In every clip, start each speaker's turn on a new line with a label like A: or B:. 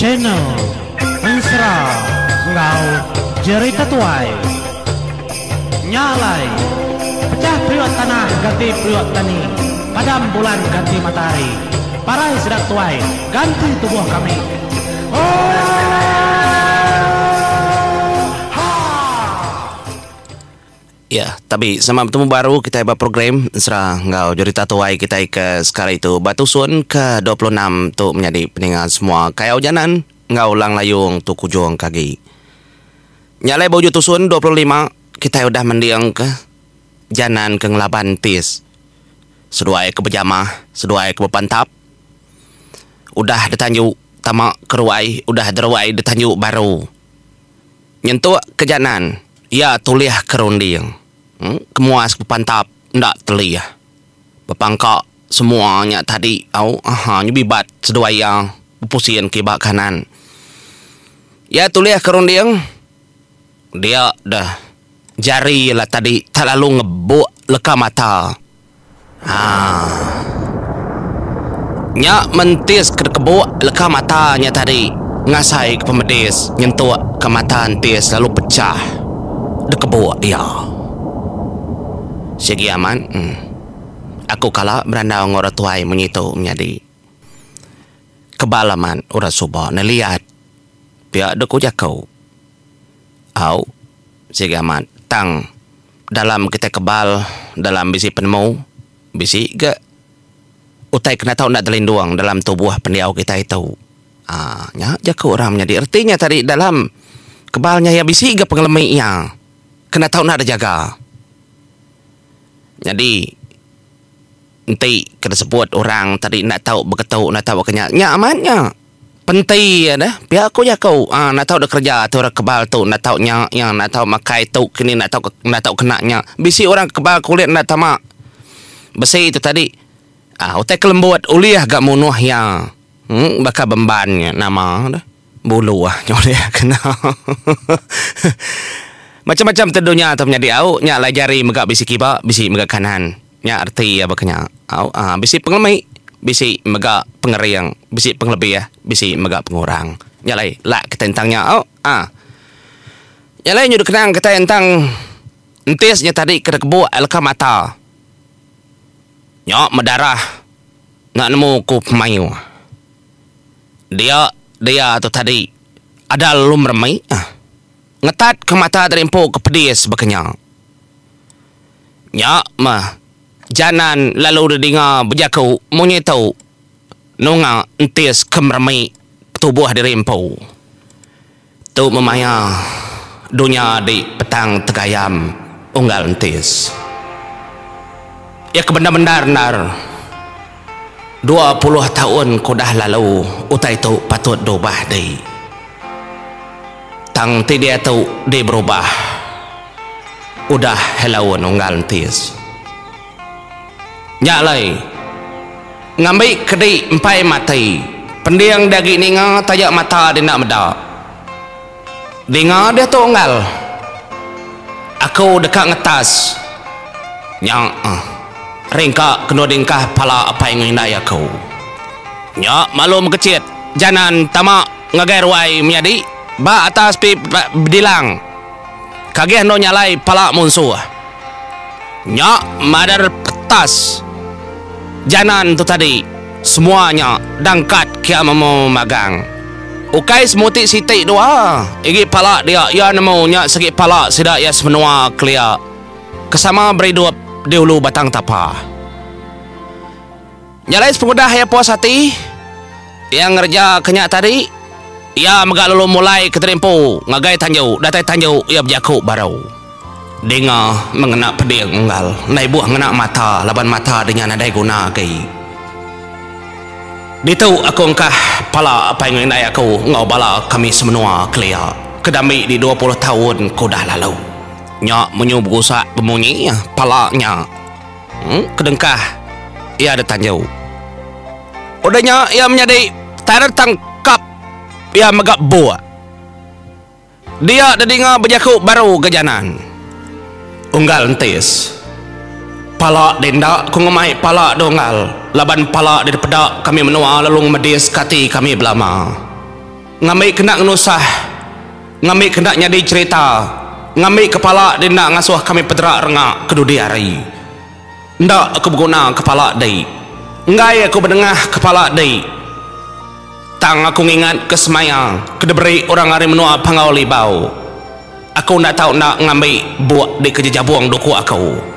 A: Channel Ensera enggau Jerita Tuai. Nya alai, pecah periuk tanah ganti periuk tani, padam bulan ganti matahari, parai sida tuai ganti tubuh kami. Oohaa!
B: Ya, tabi sama betemu baru kitai ba program Ensera enggau Jerita Tuai kitai ke sekali tu ba tusun ke 26 tu menyadi peninga semua Kayau Janan enggau Lang Layung tu kujung ke agi. Nya alai ba ujung tusun 25 kitai udah mending ke Janan ke ngelaban Tis. Seduai ke bejamah, seduai ke bepantap udah ditanju tama ke ruai, udah deruai ditanju baru. Nyentuk ke janan iya tulih ke runding. Kemuas bepantap enda telih. Bepangka semua nya tadi au aha nyebibat seduai iya bepusin kiba kanan. Iya tulih ke runding dia deh jari la tadi tak lalu ngebuk leka mata. Haa. Nya mentis ke dikebuk leka mata nya tadi ngasai ke pemedis nyentuk ke mata entis lalu pechah dikebuk iya. Sigi amat uhh. Aku kala berandau enggau orang tuai munyi tu menyadi. Kebal amat orang suba ne liat pia dek ku jaku. Au sigi amat tang. Dalam kitai kebal, dalam bisi penemu, bisi ga utai kena tau enda telindung dalam tubuh pendiau kitai tu. Aa nya jaku orang menyadi reti nya tadi dalam kebal nya iya bisi ga pengelemi iya kena tau enda dijaga. Nyadi enti ke disebut orang tadi enda tau beketu enda tau baka nya, nya amat nya. Penti iya deh, pia ku jaku aaa enda tau dek kereja ti orang kebal tu enda tau nya iya enda tau makai tu kini enda tau enda tau kena nya. Bisi orang kebal kulit enda tama besi tu tadi aaa utai ke lembut ulih ga munuh iya uhh baka bemban nya nama deh buluh nya ulih kena Macam-macam ti dunya tu menyadi au nya alai jari mega bisi kiba bisi mega kanan. Nya reti iya baka nya. Au aa bisi pengelemi, bisi mega pengering, bisi pengelebih, bisi mega pengurang. Nya alai lak kitai entang nya au aa. Nya alai nyudu kenang kitai entang entis nya tadi ke dikebuk leka mata. Nya medarah enda nemu ku pemayuh. Dia dia tu tadi ada lalu meremi ngetat ke mata diri empu ke pedis baka nya. Nya meh Janan lalu didinga bejaku munyi tu nunga entis ke meremi tubuh diri empu. Tu memaya dunya di petang tegayam unggal entis. Iya ke bendar-bendar endar 20 taun ke udah lalu utai tu patut diubah dei. Tang enti diatu dei berubah. Udah helaun unggal entis. Nya alai, ngambi kedi empai mati, pending dia agi ninga taja mata dia enda meda. Dinga diatu unggal, aku deka ngetas nya ringka kenu dingkah pala apai enggau indai aku. Nya malu mekechit janan tama ngagai ruai menyadi ba atas pi bedilang. Kagih endo nyalai pala munsuh. Nya madar petas janan tu tadi semua nya dangkat kia memu magang. Ukai semuti siti dua igi pala dia iya nemu nya sigi pala sida iya semenua kelia ke sama beridup di ulu Batang Tapa. Nya alai sepengudah iya puas ati iya ngereja ke nya tadi, iya mega lalu mulai ke terimpu ngagai tanju datai tanju iya bejaku baru. Dinga mengena peding unggal enda ibuh ngena mata laban mata dinya nadai guna agi. Ditu aku engkah pala apai enggau indai aku enggau bala kami semenua kelia ke dambi di 20 taun ke udah lalu. Nya menyu begusak bemunyi pala nya. Kedengkah iya da tanju. Udah nya iya menyadi tara tangkap iya mega buk. Dia dedinga bejaku baru ga janan. Unggal entis. Pala di enda ku ngemai pala da unggal laban pala di dipeda kami menua lalu ngemedis ka ati kami belama. Ngambi kena ngenusah. Ngambi kena nyadi cherita. Ngambi ke pala di enda ngasuh kami pedera renga ke dudi hari. Enda aku beguna ke pala di. Enggai aku bedengah ke pala di. Tang aku ngingat ke semaya ke diberi orang ari menua Panggau Libau. Aku enda tau enda ngambi buk di ke jejabung duku aku.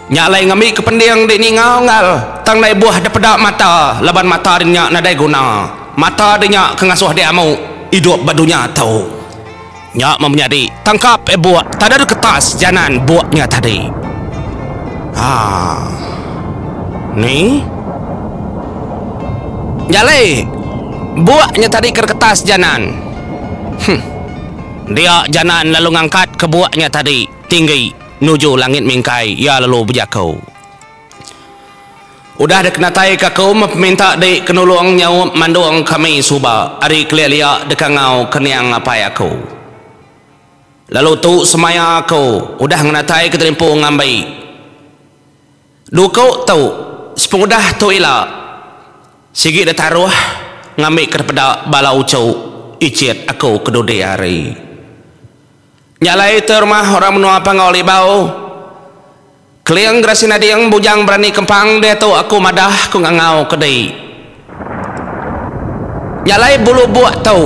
B: Nya alai ngambi ke pending di ninga unggal tang ndai buh dipeda mata laban mata di nya nadai guna. Mata di nya ke ngasuh di amu idup ba dunya tu. Nya meh menyadi tangkap eh buk tada deketas janan buk nya tadi. Haa. Ni. Nya alai buk nya tadi ke deketas janan. Huh. Dia janan lalu ngangkat ke buk nya tadi tinggi. Nuju langit mingkai iya lalu bejaku. Udah dek natai ka aku meh peminta dik ke nulung nyaup mandung kami suba ari kelia lia deka ngau ke niang apai aku. Lalu tu semaya aku udah ngenatai ke diri empu ngambi duku tu sepengudah tu ila sigi ditaruh ngambi ke dipeda bala uchu ichit aku ke dudi hari. Nya alai te rumah orang menua Panggau Libau, Keling Gerasi Nading Bujang Berani Kempang diatu aku madah ku ngangau ke di. Nya alai bulu buk tu,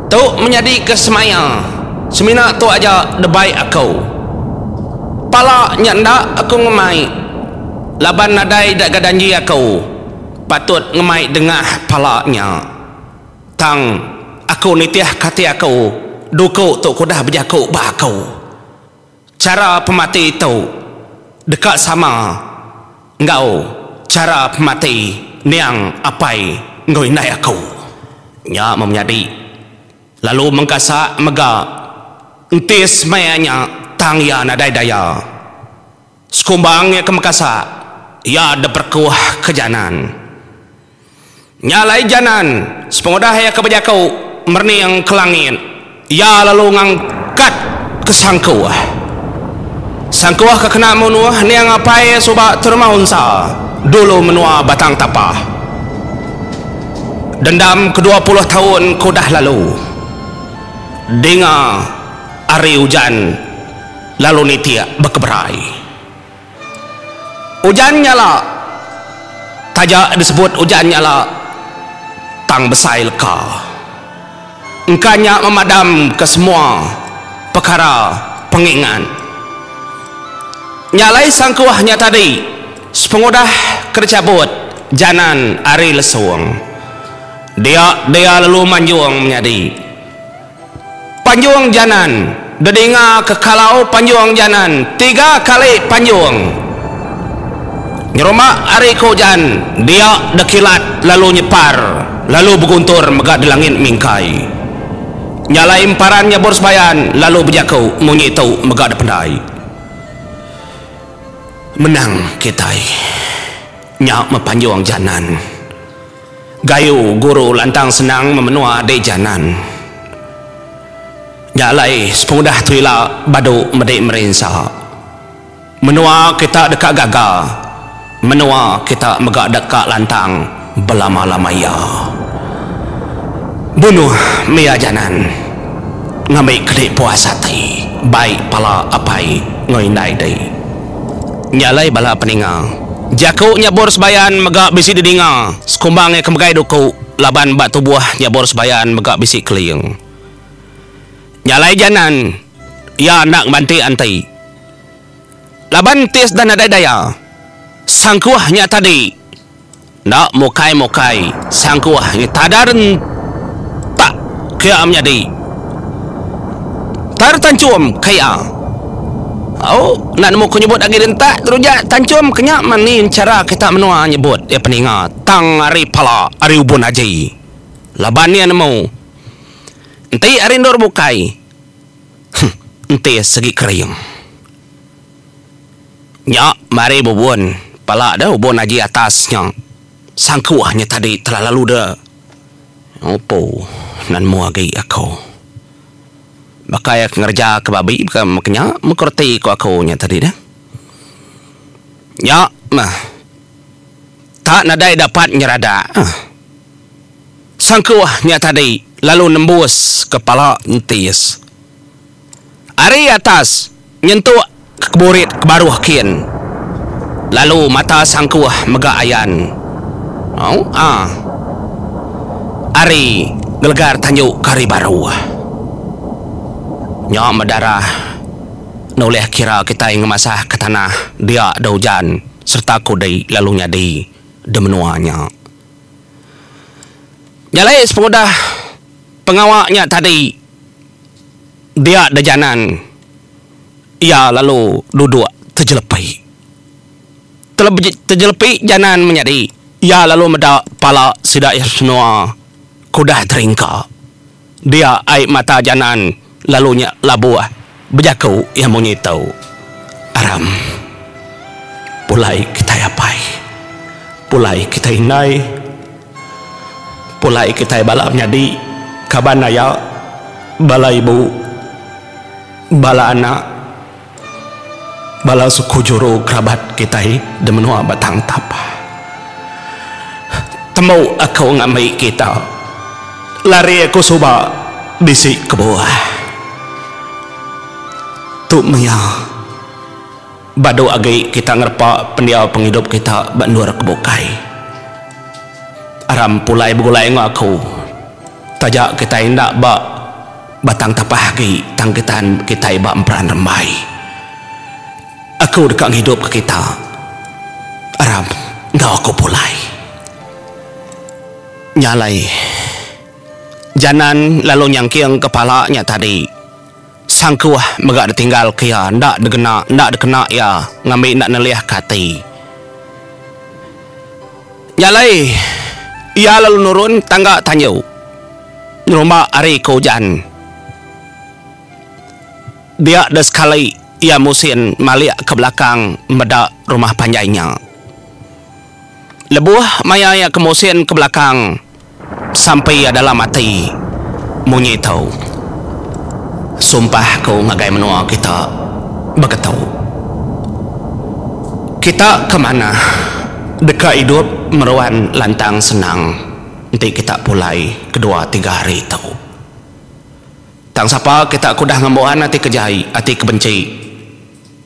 B: tu menyadi ke semaya semina tu aja debai aku. Pala nya enda aku ngemai laban nadai da ga danji aku patut ngemai dengah pala nya. Tang, aku nitihka ati aku, duku tu ke udah bejaku ba aku. Chara pemati tu deka sama enggau chara pemati niang apai enggau indai aku. Nya meh menyadi. Lalu mengkasa mega entis maya nya tang iya nadai daya. Sekumbang iya ke mekasa, iya diperekuh ke janan. Nya alai janan, sepengudah iya ke bejaku merening ke langit, iya lalu ngangkat ke sangkuh. Sangkuh ke kena munuh niang apai iya suba Terma Unsa, dulu menua Batang Tapah. Dendam ke 20 taun ke udah lalu, dinga ari ujan lalu nitik bekeberai. Ujan nyala taja disebut ujan nyala tang besai leka. Engka nya memadamka semua pekara pengingat. Nya alai sangkuh nya tadi sepengudah ke dichabut janan ari lesung. Dia dia lalu manjung menyadi. Panjung janan dedinga ke kalau panjung janan tiga kali panjung. Nyerumba ari ke ujan dia dekilat lalu nyepar lalu beguntur mega di langit mingkai. Nya alai emparan nyabur sebayan lalu bejaku munyi tu mega dependai. Menang kitai nya mepanjung janan. Gayu guru lantang senang memenua di janan. Nya alai sepengudah tu ila badu medi merinsa. Menua kita deka gaga, menua kita mega deka lantang belama-lama iya. Bunuh mia janan ngambi kedi puas ati bai pala apai enggau indai dei. Nya alai bala peninga. Jaku nyabur sebayan mega bisi didinga sekumbang iya ke megai duku laban ba tubuh nyabur sebayan mega bisi keling. Nya alai janan iya enda ngebanti anti. Laban entis dah nadai daya. Sangkuh nya tadi. Enda mukai-mukai sangkuh nyetadar entak ke iya menyadi. Tar tanchum ke iya. Au, enda nemu ku nyebut agi rentak teruja tanchum ke nya meh ni chara kita menua nyebut iya peninga tang ari pala ari ubun aji. Laban iya nemu enti ari endur bukai huh enti segi kering. Nya mari bubun pala deh ubun aji atas nya sangkuh nya tadi telah lalu deh opo nan mu agi aku. Baka iya ke ngereja ke babi baka meh nya meh ku reti ku aku nya tadi deh. Nya meh tak nadai dapat nyeradak. Sangkuh nya tadi. lalu nembus ke pala entis. Ari atas nyentuk ke keburit ke baruh kin lalu mata sangkuh mega ayan. Au a. Ari ngelegar tanju ke ari baruh. Nya meh darah nulih kira kitai ngemasah ke tanah dia da ujan sereta kudi lalu nyadi da menua nya. Nya alai sepengudah pengawa nya tadi dia da janan iya lalu duduk tejelepi. Tejelepi janan menyadi iya lalu meda pala sida iya semua ke udah teringka. Dia ai mata janan lalu nya labuh bejaku iya munyi tu, Aram. Pulai kitai apai. Pulai kitai indai. Pulai kitai bala menyadi, kaban aya, bala ibu, bala anak. Bala suku juru kerabat kitai di menua Batang Tapah. Tembu aku ngambi kita. Lari aku suba bisi kebuah. Tu maya badu agi kita ngerepa pendiau pengidup kita ba endur ke bukai. Aram pulai begulai enggau aku taja kitai enda ba. Batang Tapah agi tang kitan kitai ba emperan rembai. Aku deka ngidupka kita. Aram enggau aku pulai. Nya alai, Janan lalu nyangkingka pala nya tadi. Sangkuh mega ditinggalka iya enda degena enda dikena iya ngambi enda nelihka ati. Nya alai, iya lalu nurun tangga tanju. Nyerumba ari ke ujan. Dia deh sekali iya musin malik ke belakang meda rumah panjai nya. Lebuh maya iya ke musin ke belakang sampi iya dalam ati munyi tu, Sumpah ku ngagai menua kita beketu. Kita ke manah deka idup meruan lantang senang. Enti kita pulai kedua tiga hari tu. Tang sapa kita ke udah ngembuan ati ke jai, ati ke benci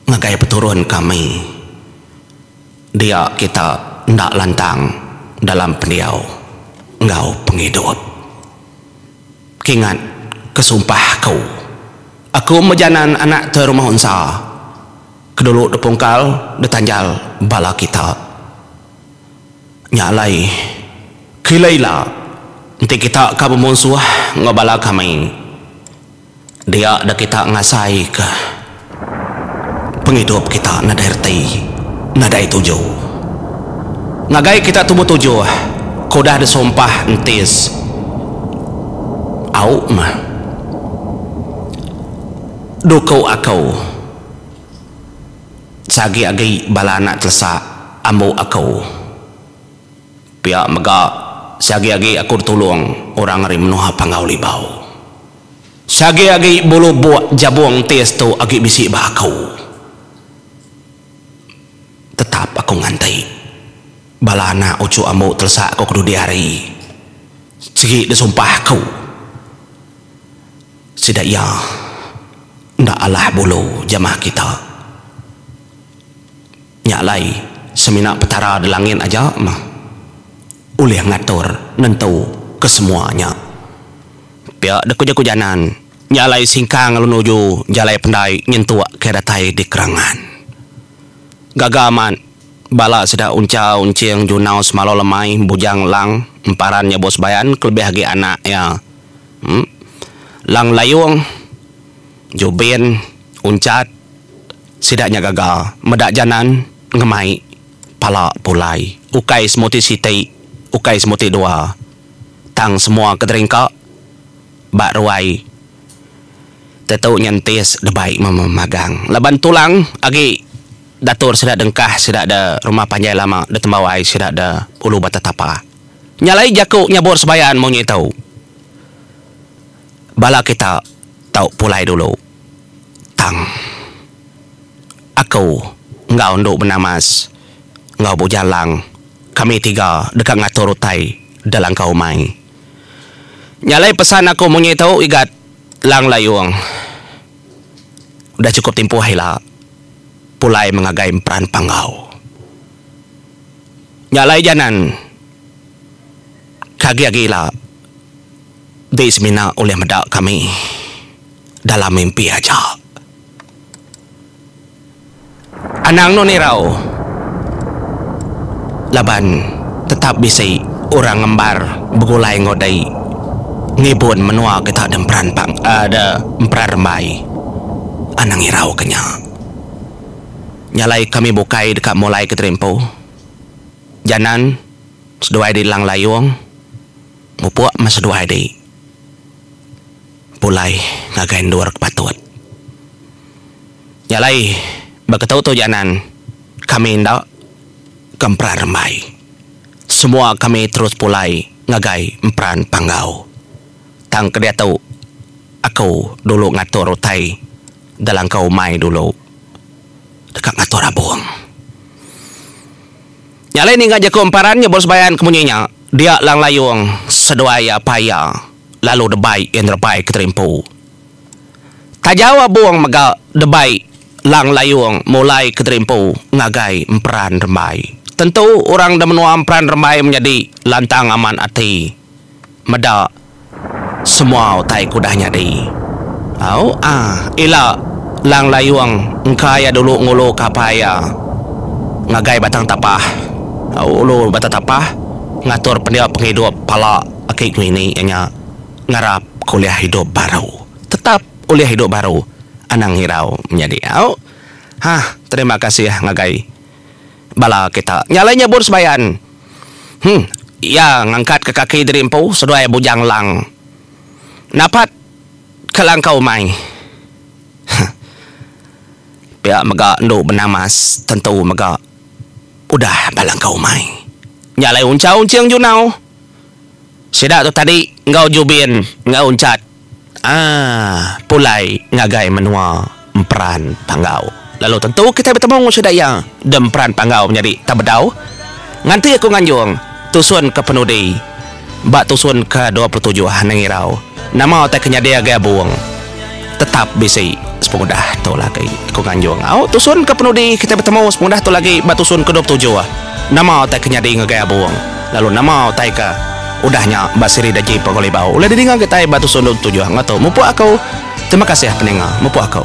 B: ngagai peturun kami, dia kita enda lantang dalam pendiau enggau pengidup. Kingat ke sumpah aku, aku mejanan anak tuai rumah unsa ke dulu dipungkal ditanjal bala kita. Nya alai, kila ila enti kita ka bemunsuh enggau bala kami, dia deh kita ngasaika pengidup kita nadai reti, nadai tuju. Ngagai kita tubuh tujuh ke udah disumpah entis au meh duku aku. Seagi agi bala anak telesak ambu aku. Pia mega seagi agi aku ditulung orang ari menua Panggau Libau. Seagi agi bulu buk jabung tis tu agi bisi ba aku. Tetap aku nganti bala anak uchu ambu telesak aku ke dudi hari. Sigi disumpah aku. Sida iya enda alah bulu jamah kita. Nya alai semina Petara di langit aja meh ulih ngatur nentu kesemua nya. Pia deh ku jaku Janan, nya alai singkang lalu nuju jalai pendai nyentuk ke datai di Kerangan. Gaga amat bala sida Uncha, Unching, Junau, Semalau Lemai, Bujang Lang, Emparan Nyabur Sebayan kelebih agi anak iya. Lang Layung, Jubin, Unchat, sida nya gaga meda janan ngemai pala pulai. Ukai semuti siti, ukai semuti dua. Tang semua ke teringka ba ruai tetu nyentis debai memagang. Laban tulang agi datur sida dengkah sida da rumah panjai lama da tembawai sida da ulu Batu Tapa. Nya alai jaku nyabur sebayan munyi tu. Bala kita tau pulai dulu. Tang. Aku enggau endu benamas enggau Bujang Lang kami tiga deka ngatur utai da langkau umai. Nya alai pesan aku munyi tu Igat Lang Layung. Udah chukup timpuh ila pulai mengagai emperan Panggau. Nya alai janan ke agi-agi ila di semina ulih meda kami dalam mimpi aja. Anang enu nirau laban tetap bisi orang ngembar begulai enggau dei ngibun menua kita da emperan pang da emperan rembai. Anang irau ke nya. Nya alai kami bukai deka mulai ke terimpu. Janan seduai di Lang Layong mupuk meh seduai di pulai ngagai endur ke patut. Nya alai, ba ketu tu janan, kami enda ke emperan rembai. Semua kami terus pulai ngagai emperan Panggau. Tang ke diatu, aku dulu ngatur utai dalam ke umai dulu deka ngatur abung. Nya alai ninga jaku emparan nyebut sebayan ke munyi nya, dia Lang Layung seduai iya apai iya lalu debai iya nerebai ke terimpu. Tajau Abung mega debai Lang Layung mulai Kederimpu ngagai Emperan Rembai. Tentu orang da menua Emperan Rembai menyadi lantang amat ati meda semua utai ke udah nyadi. Au ah ila Lang Layung engka iya dulu ngulu ka apai iya ngagai Batang Tapah. Au ulu Batang Tapah ngatur pendiau pengidup pala aki ngini iya nya. Ngarap ke ulih idup baru. Tetap ulih idup baru. Anang irau menyadi au. Hah terima kasih ngagai bala kita. Nya alai nyebut sebayan. Huh iya ngangkat ke kaki diri empu seduai Bujang Lang. Napat ke langkau umai. Huh. Pia mega endu benamas tentu mega udah ba langkau umai. Nya alai unchau unching junau. Sida tu tadi enggau Jubin enggau Unchat aaa pulai ngagai menua Emperan Panggau. Lalu tentu kitai betemu enggau sida iya de Emperan Panggau menyadi Tabedau. Nganti aku nganjung tusun ke penudi ba tusun ke 27 anang irau nama utai ke nyadi agai abung tetap bisi sepengudah tu lagi aku nganjung. Au tusun ke penudi kitai betemu sepengudah tu lagi ba tusun ke 27 nama utai ke nyadi ngagai abung. Lalu nama utai ke udah nya ba siri Daji Panggau Libau ulih didinga kitai ba tusun 27 enggau tu. Mupuk aku. Terima kasih peninga. Mupuk aku.